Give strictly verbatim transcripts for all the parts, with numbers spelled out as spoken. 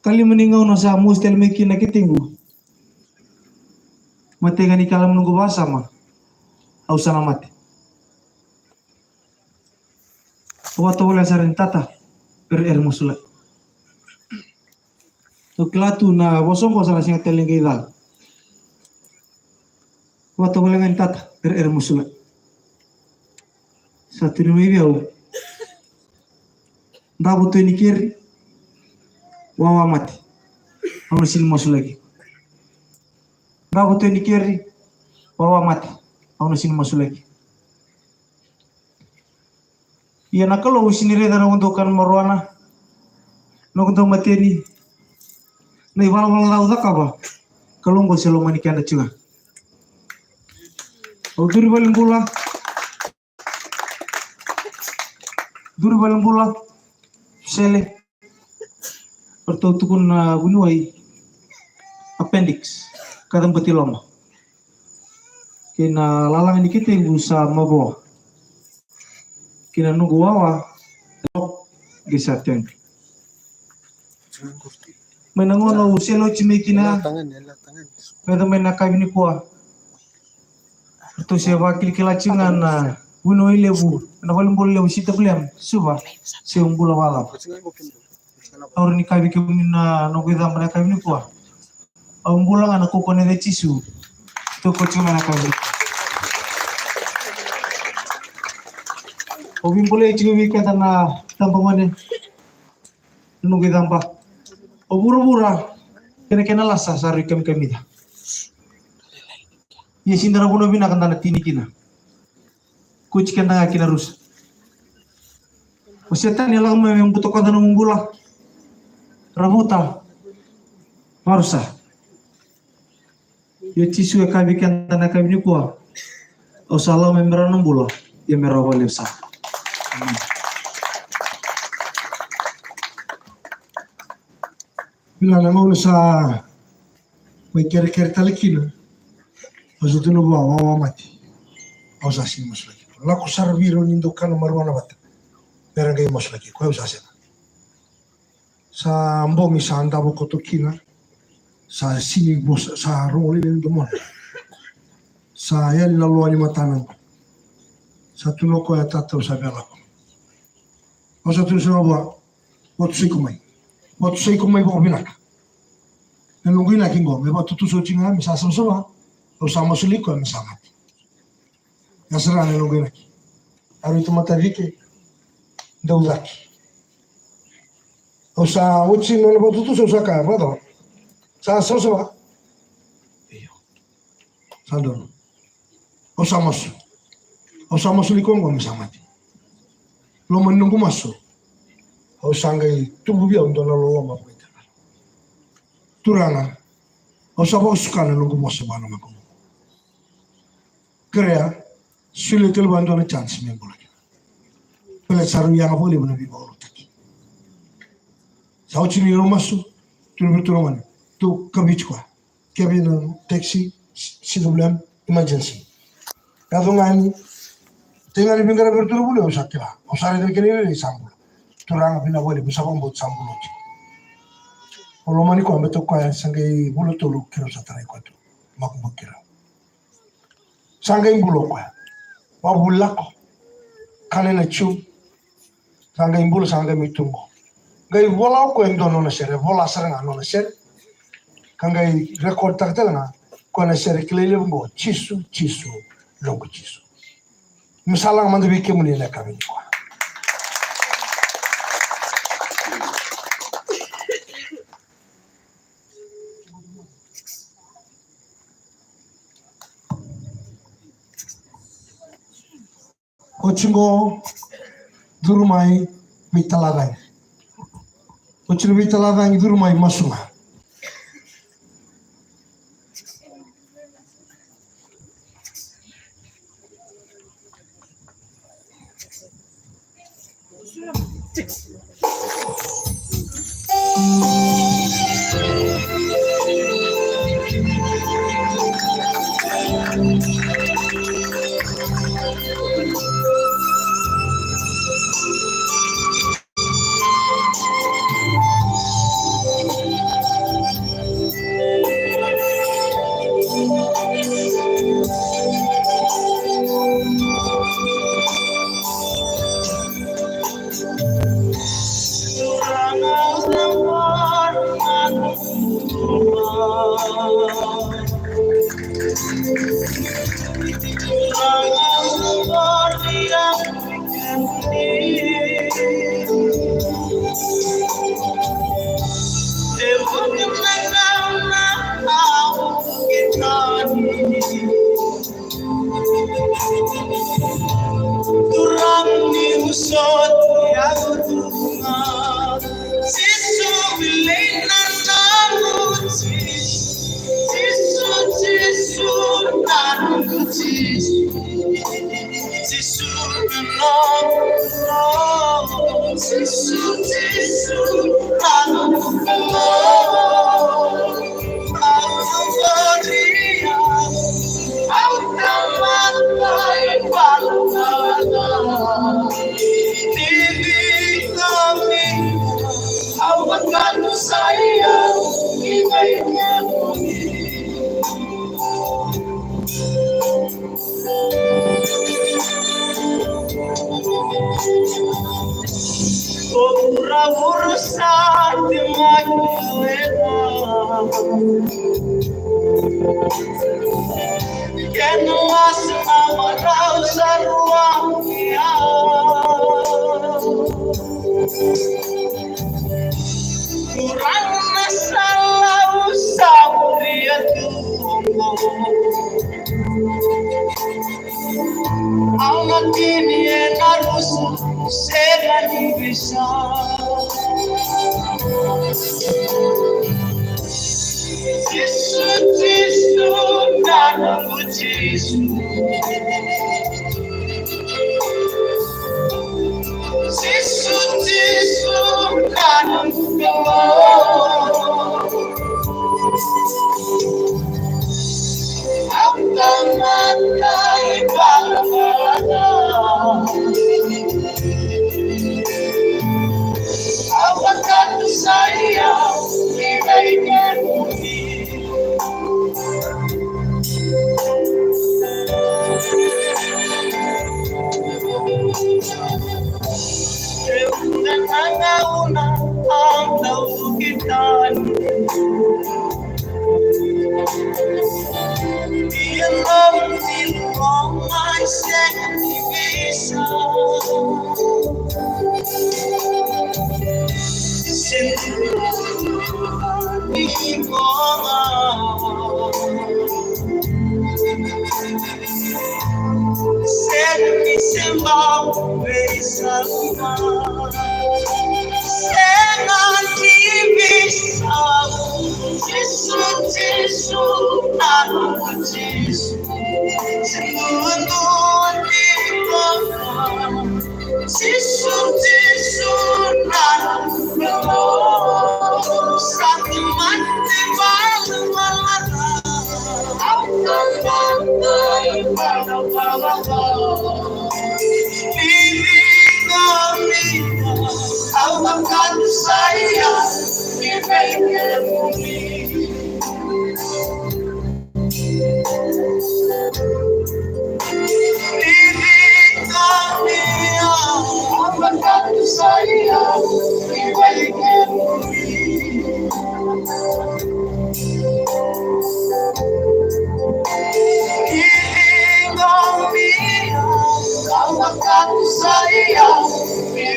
Kalima ni gauna sa mosi tale mai kina na ketequ. Matei ga ni kala ma noqu vakasama. Au sa na mate. Au vakatovolea sara ni tata, ere, ere masulaki. Au kila tu na vosa oqo sa na sega tale ni qai cala. Vakatovolea ga ni tata, ere, ere masulaki. Sa tukuni mai vei au. Davo tu ni keri, wawa mate. Au na sega ni masulaki. Davo tu ni keri, wawa mate. Au na sega ni masulaki. Ia na Kalou sega ni raica na noqu dau kana marijuana, na noqu dau mateni, na ivalavala ca au cakava. Kalou oqo se lomani keda tiko ga. Au curu i valenibula. Curu i valenibula. Sele. Ratou tukuna na vuniwai appendix, kaca bati loma. Kei na lalaga ni ketequ sa mavoa. Kei na noqu wawa qai sa tegu. Mai na gauna au sele oti mai kina, me yaco mai na yakavi nikua. Ratou se vakilakila tiko ga na vuniwai levu, na valenibula levu C W M Suva, se au bula vacava. Au rawa ni kaya vei kemuni na noqu icaba na yakavi nikua. Au bula ga na kaukauwa ni yaca i Jisu. Toka tiko ga na yakavi. Au via bolei tiko vei keda na tabagone. Na noqu icaba. O vuravura kei na kena lasa sa rui kamikamica. Ia sega ni dua na vanua vinaka da na tini kina. Kauti keda ga ki na rusa. O Setani e lako mai me butakoca nomu bula. Ravuta. Varusa. Ia Jisu e kaya vei keda na yakavi nikua, au sa lako mai me rawa na bula, ia me rawa vakalevu sara. Amen. Vinaka, na gauna sa mai kerekere tale kina, au sa tukuna vua, wawa mate. Au sa sega ni masulaki. Lako sara vei ira ni dau kana marijuana vata, me ra qai masulaki. Koya au sa sega. Sa bogi sa davo koto kina. Sa sega ni vosa, sa rogo lailai na domona. Sa yali na loa ni matana. Sa tukuna o koya, tata, au sa via lako. Au sa tukuna sara vua, vakatusai iko mai. Vakatusai iko mai vakavinaka. Na noqu inaki oqo me vakatutusa oti ga, me sa savasava. Au sa masulaki koya me sa mate. Ia sara na noqu inaki. Au raica mata vike, dau cake. Au sa oti nona vakatutusa, au sa kaya, brother, sa savasava? Io. Sa donu. Au sa masu. Au sa masulaki koya oqo me sa mate. Loma ni noqu masu, au sa qai tubu vei au dua na loloma vakaitavi. Turaga, au sa vakasuka na noqu vosa vua na lomaqu. Kerea, solia tale vua e dua na chance me bula kina. Baleta sa rui yaga vakalevu na veivakalougatataki. Sa oti ni rau masu, tukuna vei iratou na gone, tou kaviti koya. Kevin, na taxi, C W M, emergency. Yaco ga yani, tei ga ni veiqaravi vei iratou na vuli, au sa kila. Au sa raica na kena irairai sa bula. Turaga, vinaka vakalevu, sa vakabauta sa bula oti. Au lomani koya, baleta o koya sa qai vula tolu keirau sa tarai koya tu. Makubuki keirau. Sa qai bula o koya. Vakavuli lako. Kana ena June. Sa qai bula, sa qai mai tu qo. Qai vola o koya e dua na nona sere, vola sara ga na nona sere. Ka qai record taka tale ga o koya na sere kilai levu qo, Jisu, Jisu, noqu Jisu. Me sa laga mada vei kemuni ena yakavi nikua. Oti qo, curu mai, veitalataki. Oti na veitalataki, curu mai, masu ga. Turaga ni vosoti au tu ga. Jisu, wilei na nomu Jisu. Jisu, Jisu, na nomu Jisu. Jisu, na nomu Jisu. Jisu, Jisu, na nomu Jisu. Ko vuravura sa te mai wena. Kena wasa na marau sa rua. Turaga na sala au sa muria tu. Au na tini ena rusa, sega ni veisau. Jisu, Jisu, na nomu Jisu. Jisu, Jisu, na nomu Kalou. Sega ni se bau veisau. Sega ni veisau. Jisu, Jisu, na nomu Jisu. Jisu, Jisu, na nomu Kalou. Sa tu mai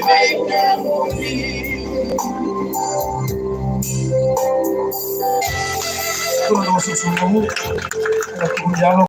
vei au.